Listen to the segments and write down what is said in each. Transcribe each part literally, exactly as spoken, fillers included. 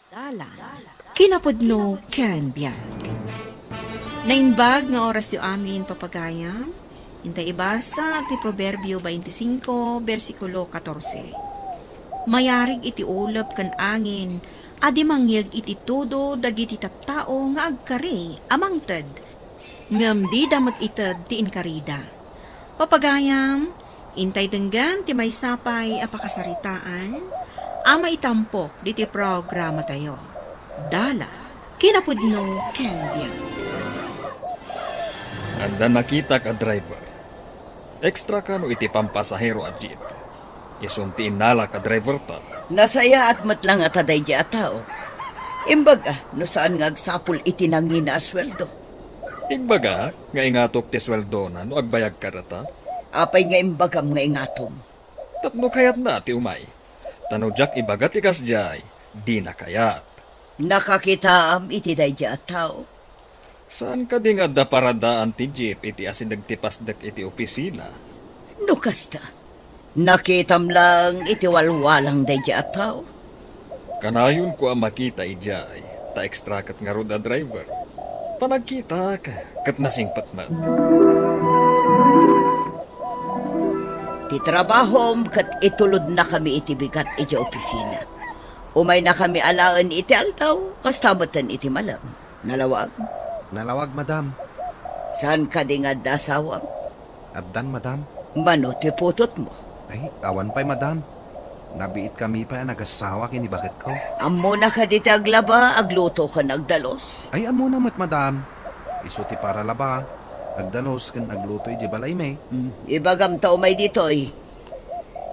Dalan, kinapudno ken biag. Naimbag nga orasyo amin, papagayam. Intay ibasa ti Proverbio twenty-five, bersikulo katorse. Mayarig iti ulep ken angin a di mangyeg iti tudo dagiti tattao nga agkari a mangted, ngem dida met ited ti inkarida. Papagayam, intay denggen ti maysa pay a pakasaritaan a maitampok ditoy programatayo. Dalan, kinapudno ken biag. Adda nakitak a driver. Extra kano iti pampasahero a jeep. Isun ti innalak a driver ta. Nasayaat met la ngata daydi a tao. Imbaga, no saan nga agsapul iti nangina a sueldo. Imbagak nga ingatok ti sueldona no agbayag kadata. Apay nga imbagam nga ingatom? Tapno kayatna ti umay. Ta no diak ibaga ti kasdiay, dina kayat. Nakakitaam iti daydi a tao? Saan kadi nga adda paradaan ti jeep iti asideg ti pasdek iti opisina? No kasta, nakitam lang iti walwalang daydi a tao. Kanayonko a makita idiay, ta extra ket ngarud a driver. Panagkitak, ket nasingpet met. Ti trabahom ket itulodnakami iti bigat idiay opisina. Umaynakami alaen iti aldaw, kasta metten iti malem. Nalawag? Nalawag, madam. Saan kadi nga adda asawam? Addan, madam. Mano ti putotmo? Ay, awan pay, madam. Nabiitkami pay a nagassawa ken ni baketko. Ammona kadi ti aglaba, agluto ken agdalus? Ay, ammona met, madam. Isu ti paralaba, agdalus ken agluto idiay balaymi. Hmm, ibagam ta umay ditoy.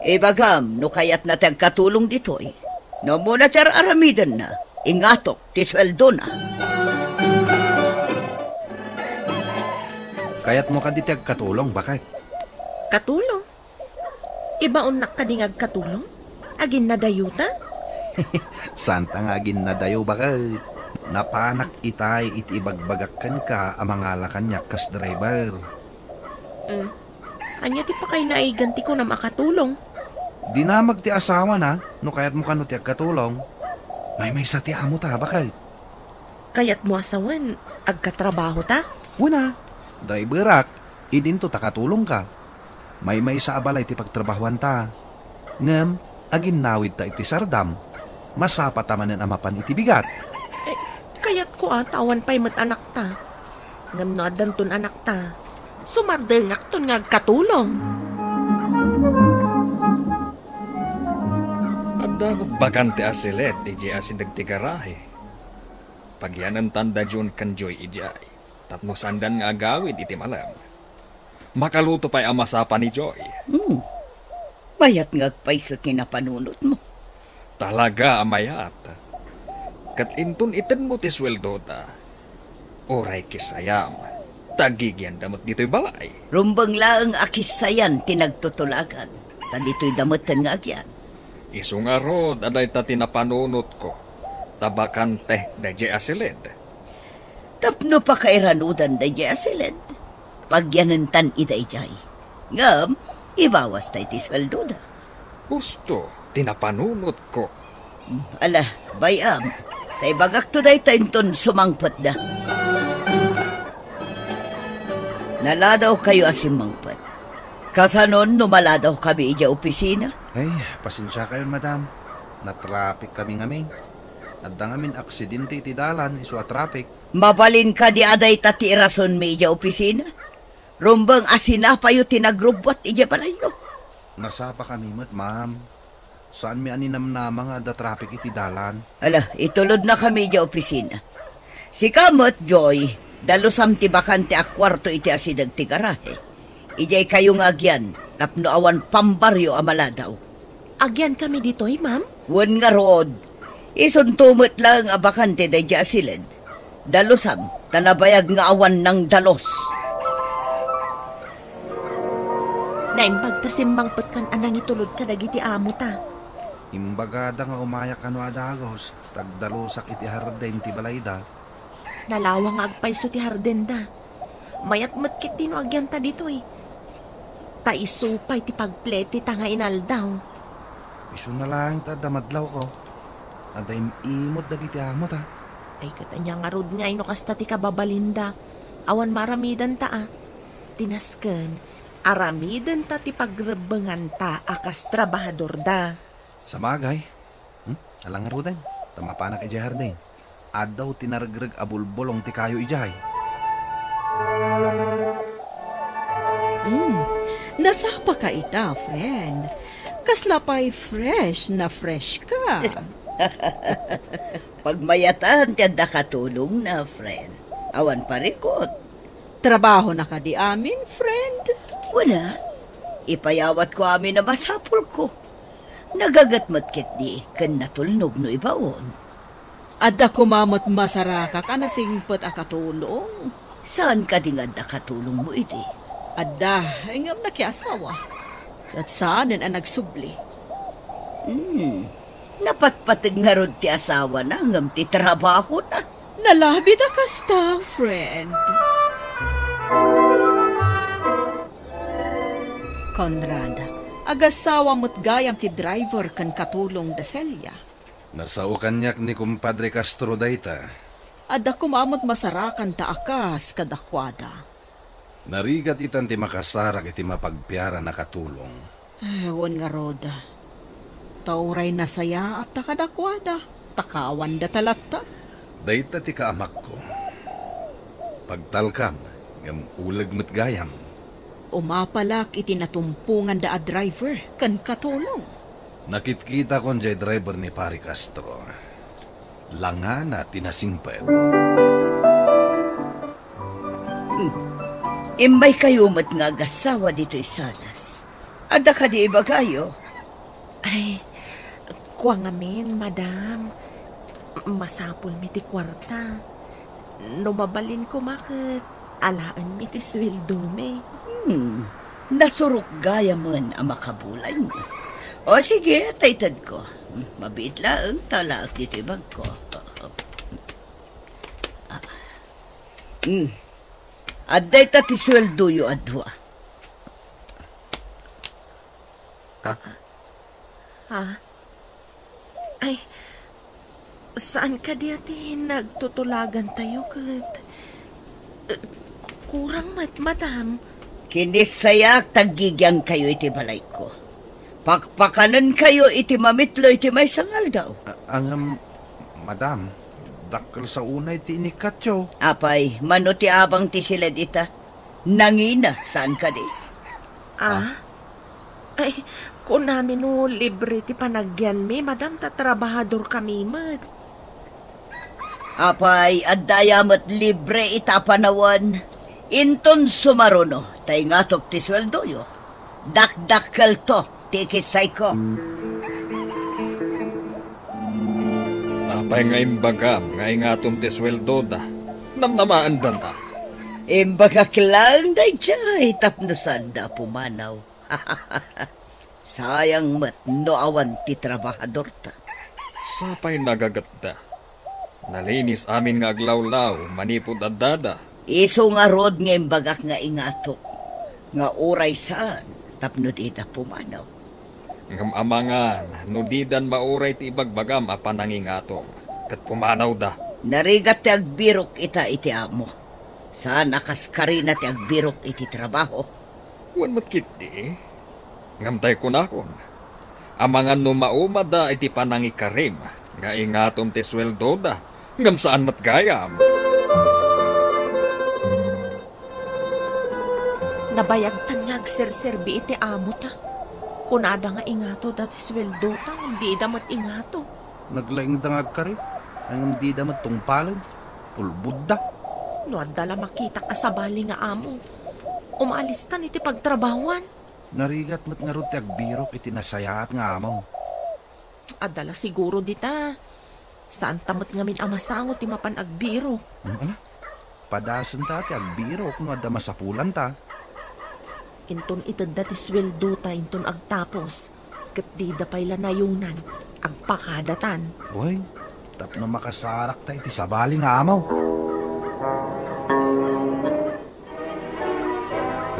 Ibagam no kayatna ti agkatulong ditoy. No ammona ti ar-aramidenna, ingatok ti sueldona. Kayatmo kadi ti agkatulong, baket? Katulong? Ibaonnak kadi nga agkatulong? Aginnadayota? Saanta nga aginnadayo, baket. Napanak itay iti ibagbagak kenka a mangala kaniak kas driver. Mm. Ania ti pakayna a igan ti kunam a katulong? Dinamag ti asawana, no kayatmo kano ti agkatulong. Maymaysa ti amota, baket. Kayatmo a sawen, agkatrabahota? Wen a, driverak, idinto ta katulongka. Maymaysa a balay ti pagtrabahuanta. Ngem, aginnawidta iti sardam. Masapata manen a mapan iti bigat. Eh, kayatko a ta awan pay met anakta. Ngem no addanton anakta, sumardengakton nga agkatulong. Adda met bakante a siled idiay asideg ti garahe. Pagyanentan da Jun ken Joy idiay, tapno saandan nga agawid iti malem. Makaluto pay a masapa ni Joy. Hmm. Mayat nga agpayso ti napanunotmo. Talaga a mayat. Ket inton itedmo ti sueldota, uray kissayam, ta agigianda met ditoy balay. Rumbeng laeng a kissayan ti nagtutulagan, ta ditoyda metten nga agian. Isu ngarud a dayta ti napanunotko, ta bakante daydiay a siled. Tapno pakairanudan daydiay a siled, pagyanentan ida idiay. Ngem, ibawasta iti sueldoda. Husto ti napanunotko. Ala, bay-am, ta ibagakto dayta inton sumangpetda. Naladawkayo a simmangpet. Kasanon no maladawkami idiay opisina? Ay, pasensiakayon, madam. Natraffic kami ngamin. Adda ngamin aksidente iti dalan, isu a traffic. Mabalin kadi a dayta ti irasonmi idiay opisina? Rumbeng a sinapayo ti nagrubbuat idiay balayyo. Nasapakami met, ma'am. Saanmi a ninamnama nga adda traffic iti dalan. Ala, itulodnakami idiay opisina. Sika met, Joy, dalusam ti bakante a kuarto iti asideg ti garahe. Idiay kayo nga agian, tapno awan pambarrio a maladaw. Agiankami ditoy, ma'am? Wen ngarud, isunto met laeng a bakante daydiay a siled. Dalusam, ta nabayag nga awan nangdalus. Naimbag ta simmangpetkan a nangitulod kadagiti amota. Imbagada nga umayak kano a dagus, ta agdalusak iti hardin ti balayda. Nalawang nga agpayso ti hardinda. Mayat met ketdi no agianta ditoy. Ta isu pay ti pagpletita nga inaldaw. Isuna laeng ta adda madlawko. Adda im-imot dagiti amo ta. Ay, ket ania ngarud ngay no kasta ti kababalinda? Awan maaramidenta a. Ti nasken, aramidenta ti pagrebbenganta a kas trabahadorda. Sabagay. Hmm? Ala ngaruden, ta mapanak idiay hardin. Addaw ti naregreg a bulbulong ti kayo idiay. Hmm, nasapaka ita, friend. Kasla pay fresh na fresh ka. Pagmayatan ti adda katulongna, friend. Awan parikot. Trabahona kadi amin, friend? Wala. Ipayawatko amin a masapulko. Nagaget met ketdi ken natulnog no ibaon. Adda koma met masarakak a nasingpet a katulong. Saan kadi nga adda katulongmo idi? Adda, ngem nakiasawa. Ket saanen a nagsubli. Hmm. Napatpateg ngarud ti asawana ngem ti trabahona. Nalabit a kasta, friend. Conrad, agasawa met gayam ti driver ken katulong da Celia. Nasao kaniak ni Kumpadre Castro dayta. Adda koma met masarakanta a kas kadakuada. Narigat itan ti makasarak iti mapagpiaran a katulong. Eh, wen ngarud. Ta uray nasayaatta kadakuada, ta kawanda ta latta. Dayta ti kaamakko. Pagtalkam, ngem uleg met gayam. Umapalak iti natumponganda a driver ken katulong. Nakitkitakon jay driver ni Pari Castro. Langana ti nasingpet. Hmm. Immaykayo met nga agasawa ditoy salas. Adda kadi ibagayo? Ay, kua ngamin, madam. Masapulmi ti kuarta. No mabalin koma ket alaenmi ti sueldomi. Hmm. Nasurok gayamen a makabulaymi. O sige, ta itedko. Hmm, mabiit laeng ta alaek ditoy bagko. Ah. Hmm. Adda ita ti sueldoyo a dua. Ah. Ha? Ay, saan kadi a ti nagtutulagantayo ket, eh, ku-, kurang met, madam. Kinissayak ta aggigiankayo iti balayko. Pakpakanenkayo iti mamitlo iti maysa nga aldaw. A-, ngem, madam, dakkel sa unay ti inikkatyo. Apay, mano ti abang ti siled ita? Nangina, saan kadi? Ah? Ah? Ay, kunami no libre ti panagyanmi, madam, ta trabahadorkami met. Apay, adda aya met libre ita a panawen? Inton sumaruno, ta ingatok ti sueldoyo. Dakdakkelto ti ikissayko. Apay nga imbagam nga ingatom ti sueldoda? Namnamaendan a. Imbagak laeng daydiay tapno saanda a pumanaw. Sayang met no awan ti trabahadorta. Sapay nagagetda. Nalinis amin nga aglawlaw manipud addada. Isu ngarud nga imbagak nga ingatok, nga uray saan tapno dida pumanaw. Ngem amangan no didan mauray ti ibagbagam a panangingatom, ket pumanawda. Narigat ti agbirok ita iti amo. Saan a kas karina ti agbirok iti trabaho. Wen met ketdi, ngem tay kunakon, amangan no maumada iti panangikarim nga ingatom ti sueldoda, ngem saan met gayam. Nabayagtan nga agserserbi iti amota. Kunada nga ingatoda ti sueldota, ngem dida met ingato. Naglaingda nga agkari, ngem dida met tungpalen. Ulbodda. No adda la makitak a sabali nga amo, umalistan iti pagtrabahuan. Narigat met ngarud ti agbirok iti nasayaat nga amo. Adda la siguro dita. Saanta met ngamin a masango ti mapan agbirok. Hmm, ala. Padasenta ti agbirok no adda masapulanta. Inton itedda ti sueldota inton agtapos, ket dida pay la nayonan, agpakadatan. Uy, tapno makasarakta iti sabali nga amo.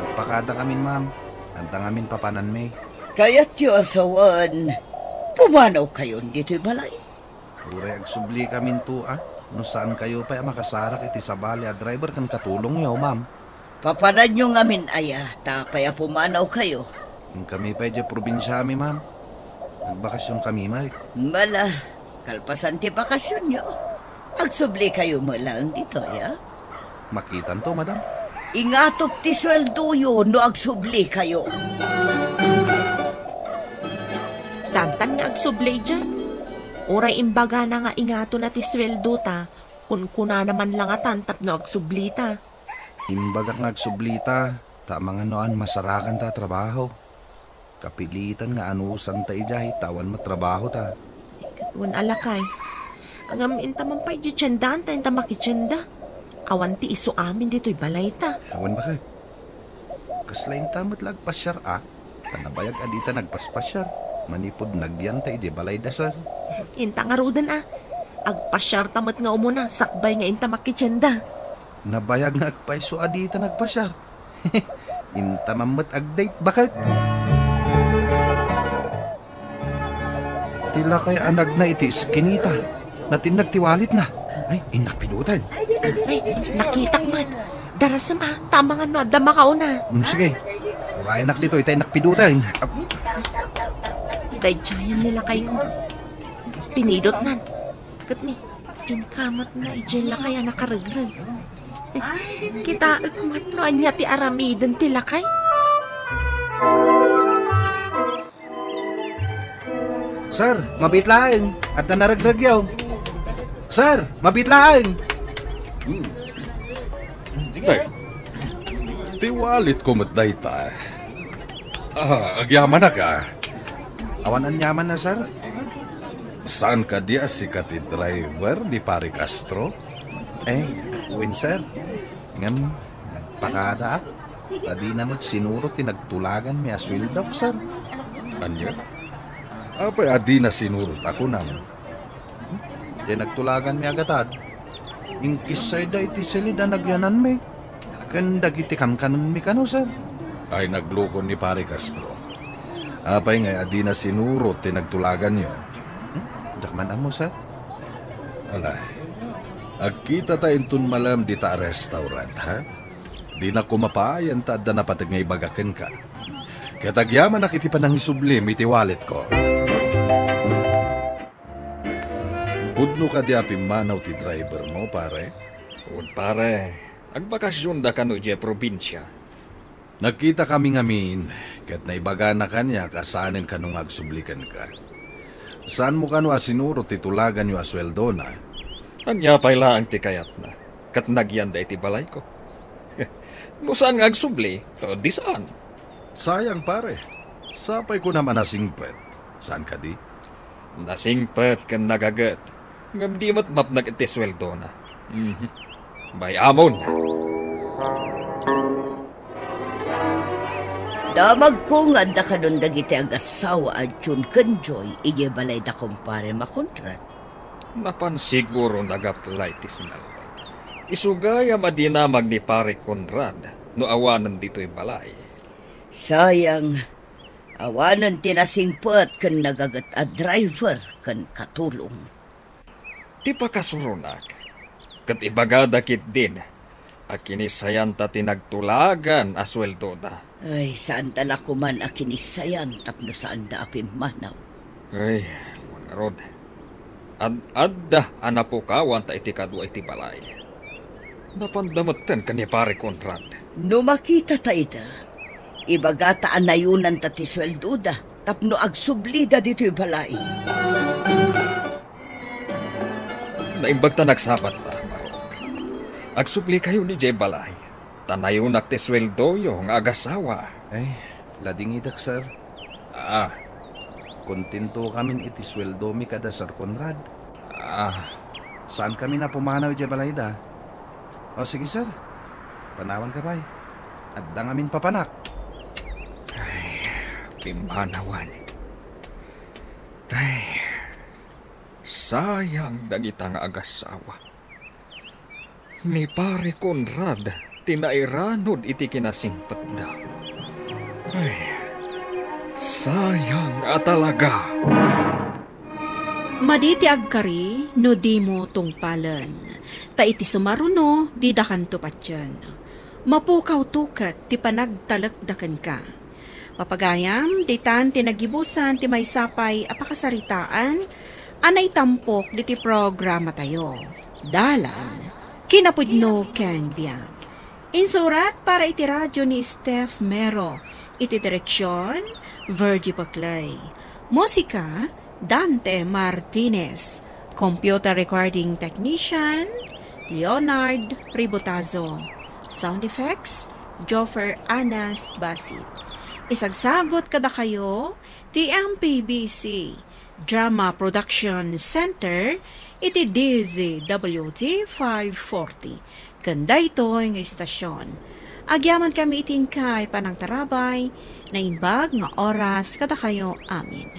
Agpakadakamin, ma'am. Adda ngamin papananmi. Kayatyo a sawen, pumanawkayon ditoy balay? Uray agsubli kaminto, a. No saan kayo pay a makasarak iti sabali a driver ken katulongyo, ma'am. Papananyo ngamin aya, ta apay a pumanawkayo? Kami pay diay probinsiami, ma'am. Nagbakasyon kami, may. Mala, kalpasan ti bakasyonyo, agsubli kayo met laeng ditoy, a? Makitanto, madam. Ingatok ti sueldoyo no agsubli kayo. Saantan nga agsubli diay. Uray imbagana nga ingatona ti sueldota, kunkunana man la ngatan tapno agsublita. Imbagak nga agsublita, ta amangan no saan masarakan ta a trabaho. Kapilitan nga anusanta idiay, ta awan met trabahota. Wen a lakay. Ngem inta man pay diay tiendaan ta inta makitienda. Awan ti isu amin ditoy balayta. Awan baket. Kasla inta met la agpasiar a, ta nabayag a dita nagpaspasiar. Manipud nagyanta idiay balayda, sir. Inta ngaruden a. Agpasiarta met nga umuna, sakbay nga inta makitienda. Nabayag nga agpayso a dita nagpasiar. Inta man met agdate, baket. Ti lakay a nagna iti iskinita. Natinnag ti walletna. Ay, innak piduten. Ay, nakitak met. Darasem a, ta amangan no adda makauna. Hmm, sige. Urayanak ditoy, ta innak piduten. Ap- Daydiayen ni lakayko. Pinidotnan. Ket ni, inkamatna idiay lakay a nakaregreg. Kitaek met no ania ti aramiden ti lakay. Sir, mabiit laeng. Adda naregregyo. Sir, mabiit laeng. Hmm. Ay, ti walletko met dayta. Ah, agyamanak a. Awan aniamanna, sir? Saan kadi a sika ti driver ni Pare Castro? Eh, wen, sir. Ngem, nagpakadaak. Ta dina met sinurot ti nagtulaganmi a sueldok, sir. Ania? Apay a dina sinurot a kunam? Diay nagtulaganmi a gatad, inkissayda iti silid a nagyananmi ken dagiti kankanenmi kano, sir. Ay, naglukon ni Pare Castro. Apay ngay a dina sinurot ti nagtulaganyo? Hmm? Diak man ammo, sir. Ala, agkitata inton malem dita a restaurant, ha? Dinak koma paayan ta adda napateg nga ibaga kenka. Ket agyamanak iti panangisublim iti walletko. Pudno kadi a pimmanaw ti drivermo, pare? Wen, pare. Agbakasionda kano idiay probinsia. Nagkitakami ngamin, ket naibagana kaniak a saanen kano nga agsubli kenka. Saanmo kano a sinurot ti tulaganyo a sueldona? Ania pay laeng ti kayatna, ket nagyanda iti balayko. No saan nga agsubli, ta di saan. Sayang, pare. Sapay kunam a nasingpet. Saan kadi? Nasingpet ken nagaget, ngem di met mapnek iti sueldona. Mhm. Bay-amon. Damagko nga adda kadon dagiti agassawa a Jun ken Joy idiay balayda, kumpare Makonrad. Napan siguro nag-apply ti sinalbay. Isu gayam a dinamag ni Pare Conrad no awanen ditoy balay. Sayang, awanen ti nasingpet ken nagaget a driver ken katulong. Ti pakasuronak, ket ibagada ketdin a kinisayanta ti nagtulagan a sueldoda. Ay, saanta la koman a kinisayan tapno saanda a pimmanaw. Ay, Monrod, ad-adda a napukawanta iti kadua iti balay. Napanda metten ken ni Pare Conrad. No makitata ida, ibagata a nayonanta ti sueldoda tapno agsublida ditoy balay. Naimbag ta nagsabatta, Barok. Agsublikayon idiay balay, ta nayonak ti sueldoyo nga agasawa. Ay, ladingidak, sir. Ah. Kontento kamin iti sueldomi kada Sir Conrad. Ah. Saan kami a pumanaw idiay balayda? O, sige, sir. Panawanka pay. Adda ngamin papanak. Ay, pimmanawan. Ay, sayang dagita nga agasawa. Ni Pare Conrad ti nairanod iti kinasingpetda. Ay, sayang a talaga. Madi ti agkari no dimo tungpalen, ta iti sumaruno, didakanto patien. Mapukawto ket ti panagtalekda kenka. Papagayam, ditan ti nagibusan ti maysa pay a pakasaritaan a naitampok diti programatayo. Dalan, kinapudno ken biag. Insurat para iti radyo ni Steph Mero. Iti direksion, Virgie Paclay. Musika, Dante Martinez. Computer recording technician, Leonard Ributazo. Sound effects, Joffer Anas Basit. Isagsagot kadakayo ti M P B C Drama Production Center iti D Z W T five forty. Ken daytoy nga istasyon, agyaman kami iti inkay panangtarabay, naimbag nga oras kadakayo amin.